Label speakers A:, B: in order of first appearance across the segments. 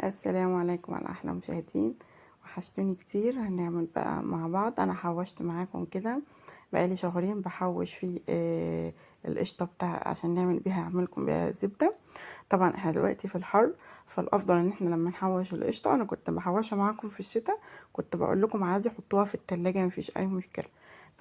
A: السلام عليكم على احلى مشاهدين. وحشتوني كتير. هنعمل بقى مع بعض. انا حوشت معاكم كده بقالي شهرين بحوش في القشطه بتاع عشان نعمل بيها، اعملكم بيها زبدة. طبعا احنا دلوقتي في الحر، فالافضل ان احنا لما نحوش القشطه، انا كنت بحوشها معاكم في الشتاء، كنت بقول لكم عادي حطوها في التلاجة مفيش اي مشكلة،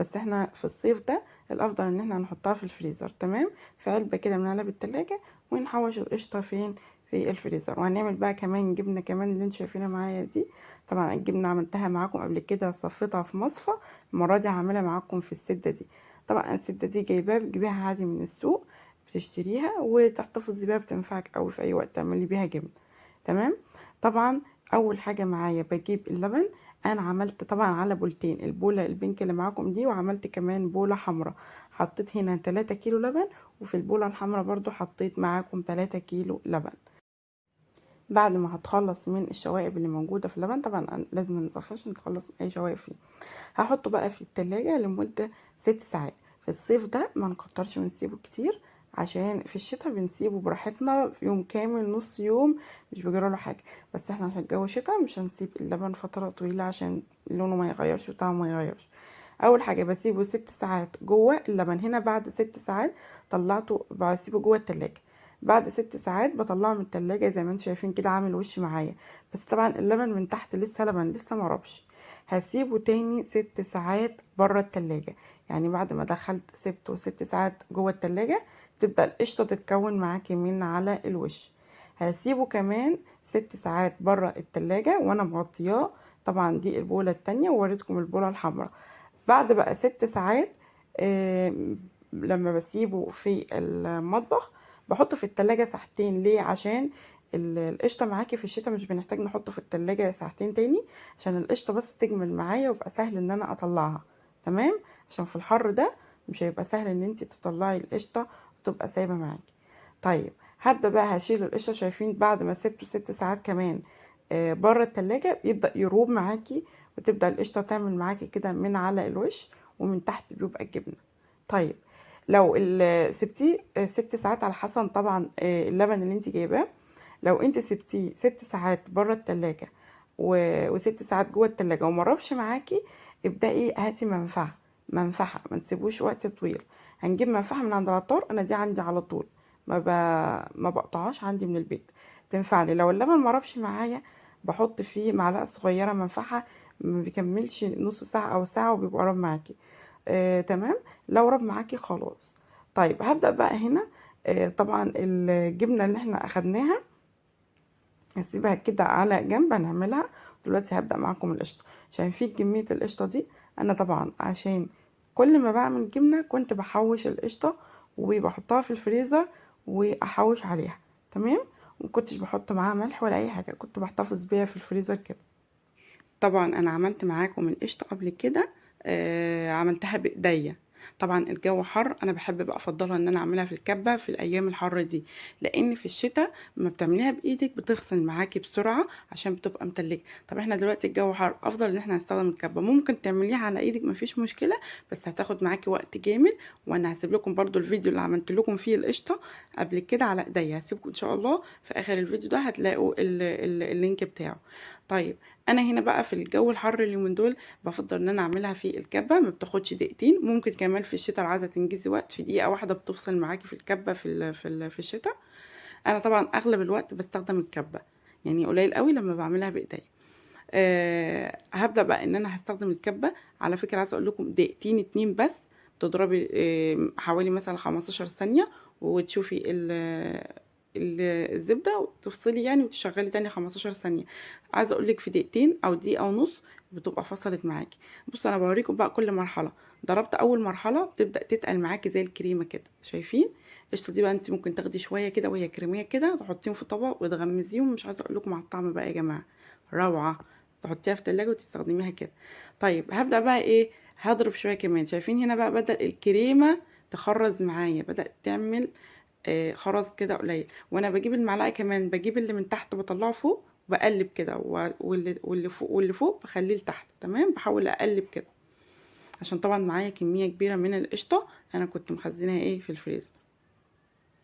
A: بس احنا في الصيف ده الافضل ان احنا نحطها في الفريزر، تمام، في علبة كده من علب التلاجة، ونحوش القشطه فين؟ في الفريزر. وهنعمل بقى كمان جبنه كمان اللي انتوا شايفينها معايا دي. طبعا الجبنة عملتها معاكم قبل كده، صفيتها في مصفى، المرة دي هعملها معاكم في السده دي. طبعا السده دي جايباها، بتجيبيها عادي من السوق، بتشتريها وتحتفظي بيها، بتنفعك قوي في اي وقت تعملي بيها جبنه، تمام. طبعا اول حاجة معايا بجيب اللبن. انا عملت طبعا على بولتين، البوله ال pink اللي معاكم دي، وعملت كمان بوله حمراء. حطيت هنا 3 كيلو لبن، وفي البوله الحمراء برضو حطيت معاكم 3 كيلو لبن. بعد ما هتخلص من الشوائب اللي موجودة في اللبن، طبعا لازم نصفيه عشان نتخلص من اي شوائب فيه. هحطه بقى في التلاجة لمدة 6 ساعات. في الصيف ده ما نكترش ونسيبه كتير، عشان في الشتاء بنسيبه براحتنا يوم كامل، نص يوم، مش بيجرى له حاجة. بس احنا عشان الجو شتاء مش هنسيب اللبن فترة طويلة عشان لونه ما يغيرش وطعمه ما يغيرش. اول حاجة بسيبه 6 ساعات جوه اللبن. هنا بعد 6 ساعات طلعته، بسيبه جوه التلاجة. بعد 6 ساعات بطلعه من التلاجة زي ما انتم شايفين كده، عامل وش معايا، بس طبعا اللبن من تحت لسه لبن، لسه ما ربش. هسيبه تاني 6 ساعات بره التلاجة، يعني بعد ما دخلت سبته 6 ساعات جوه التلاجة تبدأ القشطة تتكون معاكي من على الوش. هسيبه كمان 6 ساعات بره التلاجة وانا مغطياه. طبعا دي البولة التانية، ووريتكم البولة الحمراء. بعد بقى 6 ساعات لما بسيبه في المطبخ بحطه في التلاجة ساعتين. ليه؟ عشان القشطة معاكي في الشتاء مش بنحتاج نحطه في التلاجة ساعتين تاني، عشان القشطة بس تجمل معايا ويبقى سهل ان انا اطلعها، تمام. عشان في الحر ده مش هيبقى سهل ان انتي تطلعي القشطة وتبقى سايبة معاكي. طيب هبدأ بقى هشيل القشطة. شايفين بعد ما سبته 6 ساعات كمان بره التلاجة بيبدأ يروب معاكي، وتبدأ القشطة تعمل معاكي كده من على الوش، ومن تحت بيبقى الجبنة. طيب لو سبتيه 6 ساعات على حسب طبعا اللبن اللي انت جايباه، لو انت سبتيه 6 ساعات بره التلاجة وست ساعات جوه التلاجة وما ربش معاكي، ابدأي هاتي منفعة، منفعة ما تسيبوش وقت طويل. هنجيب منفعة من عند العطار، انا دي عندي على طول، ما بقطعهاش عندي من البيت، تنفعني. لو اللبن ما ربش معايا بحط فيه معلقة صغيرة منفعة، ما بيكملش نص ساعة او ساعة وبيبقى رب معاكي. تمام. لو رب معاكي خلاص. طيب هبدأ بقى هنا. طبعا الجبنة اللي احنا اخدناها هسيبها كده على جنب، هنعملها دلوقتي. هبدأ معاكم القشطة. شايفين كمية القشطة دي؟ انا طبعا عشان كل ما بعمل جبنة كنت بحوش القشطة وبحطها في الفريزر واحوش عليها، تمام. ومكنتش بحط معاها ملح ولا اي حاجة، كنت بحتفظ بيها في الفريزر كده. طبعا انا عملت معاكم القشطة قبل كده، عملتها بايديا. طبعا الجو حر، انا بحب بقى افضلها ان انا اعملها في الكبه في الايام الحر دي، لان في الشتاء ما بتعمليها بايدك بتفصل معاكي بسرعة عشان بتبقى متلجه. طب احنا دلوقتي الجو حر، افضل ان احنا نستخدم الكبه. ممكن تعمليها على ايدك مفيش مشكلة، بس هتاخد معاكي وقت جامد. وانا هسيب لكم برضو الفيديو اللي عملت لكم فيه القشطه قبل كده على ايديا، هسيبكم ان شاء الله في اخر الفيديو ده هتلاقوا ال link بتاعه. طيب انا هنا بقى في الجو الحر اليومين دول بفضل ان انا اعملها في الكبه، ما بتاخدش دقيقتين. ممكن كمان في الشتاء لو عايزه تنجزي وقت في دقيقة واحدة بتفصل معاكي في الكبه في الشتاء. انا طبعا اغلب الوقت بستخدم الكبه، يعني قليل قوي لما بعملها بايديا. هبدا بقى ان انا هستخدم الكبه. على فكرة عايزه اقول لكم دقيقتين 2 بس، تضربي حوالي مثلا 15 ثانية وتشوفي الزبدة وتفصلي يعني، وتشغلي تاني 15 ثانية. عايزه اقول لك في دقيقتين او دقيقة ونص بتبقى فصلت معاكي. بصوا انا بوريكم بقى كل مرحلة. ضربت اول مرحلة بتبدا تتقل معاكي زي الكريمة كده، شايفين القشطه دي بقى؟ انت ممكن تاخدي شوية كده وهي كريميه كده، تحطيهم في طبق وتغمزيهم. مش عايزه اقول لكم على الطعم بقى يا جماعة، روعه. تحطيها في التلاجة وتستخدميها كده. طيب هبدا بقى ايه، هضرب شوية كمان. شايفين هنا بقى بدا الكريمة تخرز معايا، بدات تعمل خرز كده قليل. وانا بجيب المعلقة كمان، بجيب اللي من تحت بطلعه فوق وبقلب كده، واللي فوق واللي فوق بخليه لتحت، تمام. بحاول اقلب كده عشان طبعا معايا كمية كبيرة من القشطه انا كنت مخزناها ايه في الفريزر.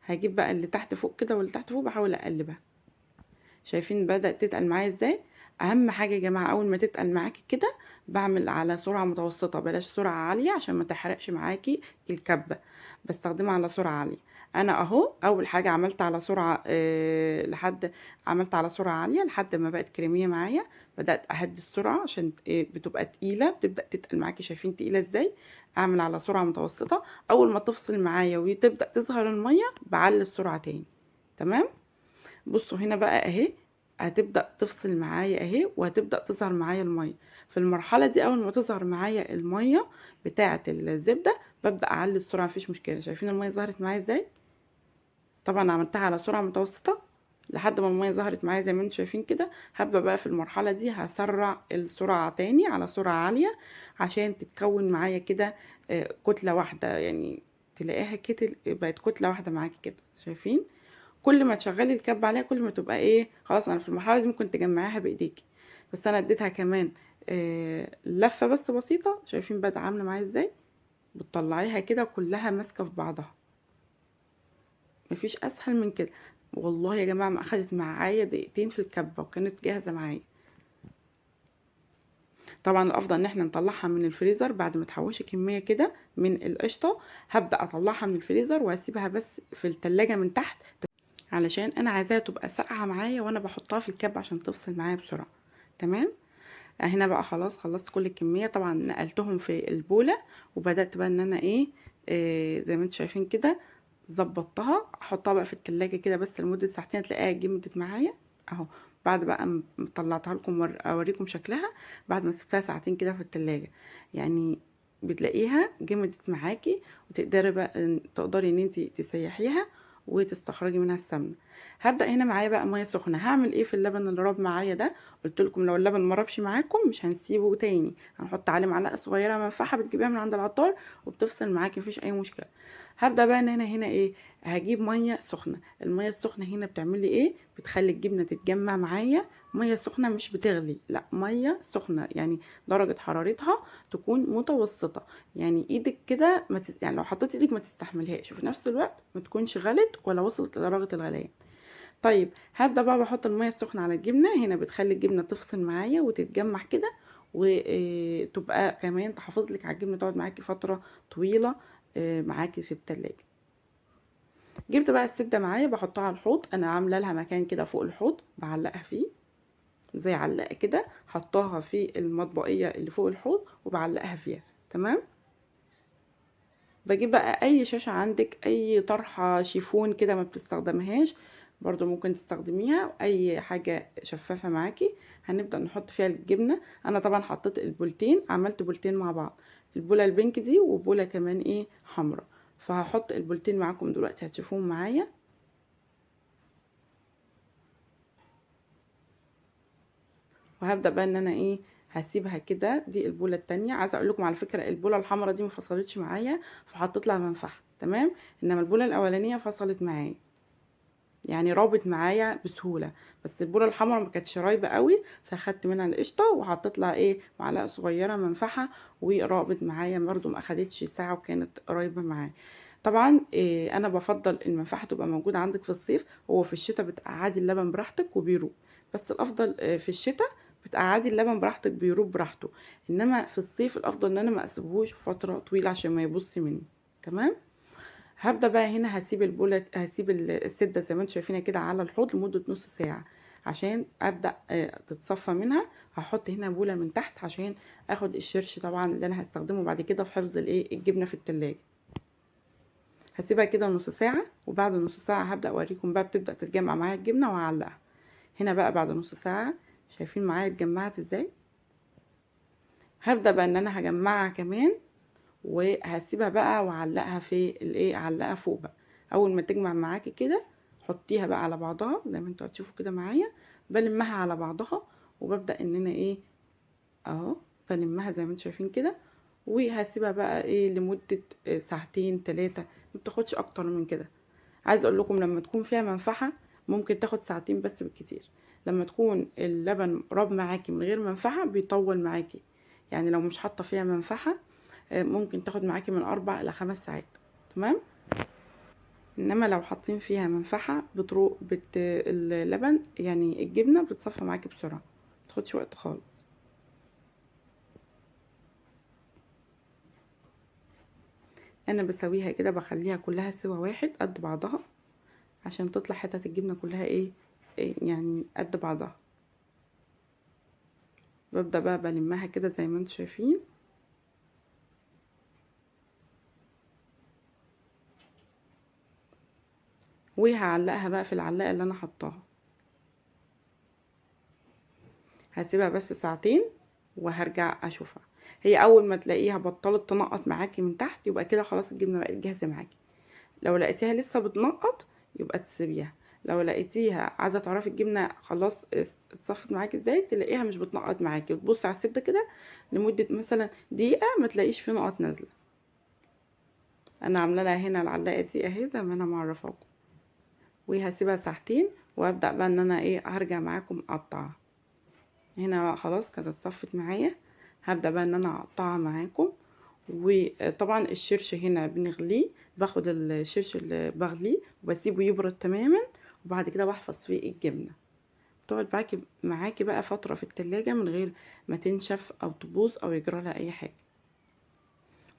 A: هجيب بقى اللي تحت فوق كده واللي تحت فوق، بحاول اقلبها. شايفين بدأت تتقل معايا ازاي؟ اهم حاجة يا جماعة اول ما تتقل معاكي كده بعمل على سرعة متوسطه، بلاش سرعة عالية عشان ما تحرقش معاكي الكبه، بستخدمها على سرعة عالية. انا اهو اول حاجة عملت على سرعة لحد عملت على سرعة عالية لحد ما بقت كريميه معايا. بدات اهدي السرعة عشان بتبقى تقيلة، بتبدا تتقل معاكي. شايفين تقيلة ازاي؟ اعمل على سرعة متوسطه، اول ما تفصل معايا وتبدا تظهر المية بعلي السرعة تاني. تمام. بصوا هنا بقى اهي هتبدأ تفصل معايا اهي، وهتبدأ تظهر معايا المية. في المرحلة دي اول ما تظهر معايا المية بتاعة الزبدة ببدأ اعلي السرعة، مفيش مشكلة. شايفين المية ظهرت معايا ازاي؟ طبعا عملتها على سرعة متوسطة لحد ما المية ظهرت معايا زي ما انتم شايفين كده. هبدأ بقى في المرحلة دي هسرع السرعة تاني على سرعة عالية عشان تتكون معايا كده كتلة واحدة، يعني تلاقيها كتل بقت كتلة واحدة معاكي كده. شايفين؟ كل ما تشغلي الكب عليها كل ما تبقى ايه، خلاص. انا في المرحلة دي ممكن تجمعيها بايديكي، بس انا اديتها كمان لفه بس بسيطة. شايفين بقت عامله معايا ازاي؟ بتطلعيها كده كلها ماسكه في بعضها، مفيش اسهل من كده والله يا جماعة. ما اخدت معايا دقيقتين في الكبه وكانت جاهزة معايا. طبعا الافضل ان احنا نطلعها من الفريزر بعد ما تحوشي كمية كده من القشطه. هبدا اطلعها من الفريزر واسيبها بس في التلاجة من تحت علشان انا عايزاها تبقى ساقعه معايا وانا بحطها في الكب عشان تفصل معايا بسرعة. تمام. هنا بقى خلاص خلصت كل الكمية، طبعا نقلتهم في البوله وبدات بقى ان انا ايه زي ما انتم شايفين كده ظبطتها. احطها بقى في التلاجة كده بس لمدة ساعتين، تلاقيها جمدت معايا اهو. بعد بقى ما طلعتها لكم اوريكم شكلها بعد ما سبتها ساعتين كده في التلاجة، يعني بتلاقيها جمدت معاكي وتقدري بقى تقدري ان انتي تسيحيها وتستخرجي منها السمنة. هبدا هنا معايا بقى مية سخنة. هعمل ايه في اللبن اللي راب معايا ده؟ قلت لكم لو اللبن ما رابش معاكم مش هنسيبه تاني، هنحط عليه معلقه صغيرة منفحه بتجيبيها من عند العطار وبتفصل معاكي مفيش اي مشكلة. هبدا بقى ان انا هنا ايه، هجيب مية سخنة. المية السخنة هنا بتعمل لي ايه؟ بتخلي الجبنة تتجمع معايا. مية سخنة مش بتغلي، لا مية سخنة يعني درجه حرارتها تكون متوسطه، يعني ايدك كده ما يعني لو حطيت ايدك ما تستحملهاش، وفي نفس الوقت ما تكونش غلت ولا وصلت لدرجة الغليان. طيب هبدا بقى بحط المية السخنة على الجبنة. هنا بتخلي الجبنة تفصل معايا وتتجمع كده، وتبقى كمان تحافظ لك على الجبنة تقعد معاكي فترة طويلة معاكي في التلاجة. جبت بقى الزبدة معايا بحطها على الحوض، انا عامله لها مكان كده فوق الحوض بعلقها فيه زي علقه كده، حطاها في المطبقيه اللي فوق الحوض وبعلقها فيها. تمام. بجيب بقى اي شاشة عندك، اي طرحه شيفون كده ما بتستخدمهاش برضو ممكن تستخدميها، اي حاجة شفافة معاكي. هنبدا نحط فيها الجبنة. انا طبعا حطيت البولتين، عملت بولتين مع بعض، البوله ال pink دي وبوله كمان ايه حمراء، فهحط البولتين معاكم دلوقتي هتشوفوهم معايا. وهبدا بقى ان انا ايه هسيبها كده. دي البوله التانية. عايزه اقول لكم على فكرة البوله الحمراء دي ما فصلتش معايا فحطيت لها منفحه. تمام. انما البوله الاولانية فصلت معايا، يعني رابط معايا بسهولة، بس البوله الحمراء ما كانتش رايبه قوي فاخدت منها القشطه وحطيت لها ايه معلقه صغيرة منفحه ورابط معايا برده، ما اخدتش ساعة وكانت رايبه معايا. طبعا إيه انا بفضل المنفحه تبقى موجودة عندك في الصيف، هو في الشتاء بتقعدي اللبن براحتك وبيروب، بس الافضل في الشتاء بتقعدي اللبن براحتك بيروب براحته، انما في الصيف الافضل ان انا ما اسيبهوش فترة طويلة عشان ما يبص مني. تمام. هبدا بقى هنا هسيب البوله، هسيب السده زي ما انتم شايفينها كده على الحوض لمدة نص ساعة عشان ابدا تتصفى منها. هحط هنا بوله من تحت عشان اخد الشرش طبعا اللي انا هستخدمه بعد كده في حفظ الايه الجبنة في التلاجة. هسيبها كده نص ساعة، وبعد نص ساعة هبدا اوريكم بقى بتبدا تتجمع معايا الجبنة وهعلقها. هنا بقى بعد نص ساعة شايفين معايا اتجمعت ازاي. هبدا بقى ان انا هجمعها كمان وهسيبها بقى واعلقها في الايه، اعلقها فوق بقى. اول ما تجمع معاكي كده حطيها بقى على بعضها زي ما انتوا هتشوفوا كده معايا. بلمها على بعضها وببدا ان انا ايه اهو بلمها زي ما انتوا شايفين كده، وهسيبها بقى ايه لمدة ساعتين 3، ما بتاخدش اكتر من كده. عايز اقول لكم لما تكون فيها منفحه ممكن تاخد ساعتين بس بالكتير. لما تكون اللبن راب معاكي من غير منفحه بيطول معاكي، يعني لو مش حاطه فيها منفحه ممكن تاخد معاكي من 4 إلى 5 ساعات. تمام. انما لو حاطين فيها منفحه بتروق اللبن يعني الجبنة بتصفى معاكي بسرعة، متاخدش وقت خالص. انا بسويها كده، بخليها كلها سوا واحد قد بعضها عشان تطلع حتت الجبنة كلها ايه يعني قد بعضها. ببدا بقى بلمها كده زي ما انتم شايفين. وهعلقها بقى في العلاقة اللي انا حطاها. هسيبها بس ساعتين وهرجع اشوفها. هي اول ما تلاقيها بطلت تنقط معاكي من تحت يبقى كده خلاص الجبنة بقت جاهزة معاكي. لو لقيتيها لسه بتنقط يبقى تسيبيها، لو لقيتيها عايزه تعرفي الجبنة خلاص اتصفت معاكي ازاي، تلاقيها مش بتنقط معاكي، وتبصي على السده كده لمدة مثلا دقيقة ما تلاقيش فيه نقط نازله. انا عامله لها هنا العلاقة دي اهي زي ما انا معرفاكم، وهسيبها ساعتين وابدا بقى ان انا ايه هرجع معاكم اقطعها. هنا بقى خلاص كانت اتصفت معايا، هبدا بقى ان انا اقطعها معاكم. وطبعا الشرش هنا بنغليه، باخد الشرش اللي بغليه وبسيبه يبرد تماما، وبعد كده بحفظ فيه الجبنة. بتقعد معاكي بقى فترة في التلاجة من غير ما تنشف او تبوظ او يجرى لها اي حاجة.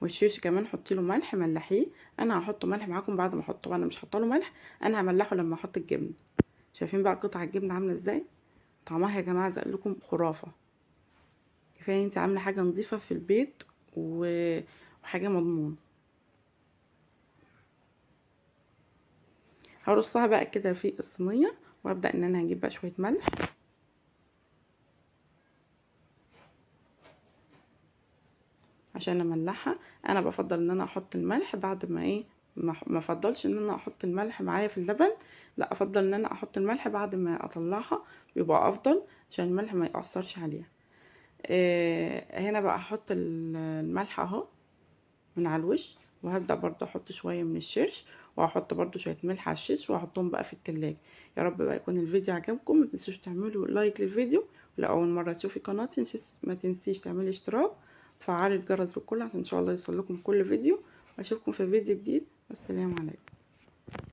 A: والشرش كمان حطي له ملح، ملحيه. انا هحط ملح معاكم بعد ما احطه، انا مش حاطه له ملح، انا هملحه لما احط الجبنة. شايفين بقى قطع الجبنة عامله ازاي؟ طعمها يا جماعة عايزه اقول لكم خرافه. كفاية انت عامله حاجة نظيفة في البيت وحاجه مضمونه. هرصها بقى كده في الصينية، وابدا ان انا هجيب بقى شوية ملح. عشان املحها. انا بفضل ان انا احط الملح بعد ما ايه، ما افضلش ان انا احط الملح معايا في اللبن، لا افضل ان انا احط الملح بعد ما اطلعها، بيبقى افضل عشان الملح ما يأثرش عليها. هنا بقى احط الملح اهو من على الوش، وهبدأ برضو احط شوية من الشرش، وهحط برضو شوية ملح على الشرش، وهحطهم بقى في التلاجة. يا رب بقى يكون الفيديو عجبكم، ما تنسوش تعملوا لايك للفيديو، ولو اول مرة تشوفي قناتي ما تنسيش تعملي اشتراك وتفعلي الجرس بالكل عشان ان شاء الله يوصل لكم كل فيديو. واشوفكم في فيديو جديد، والسلام عليكم.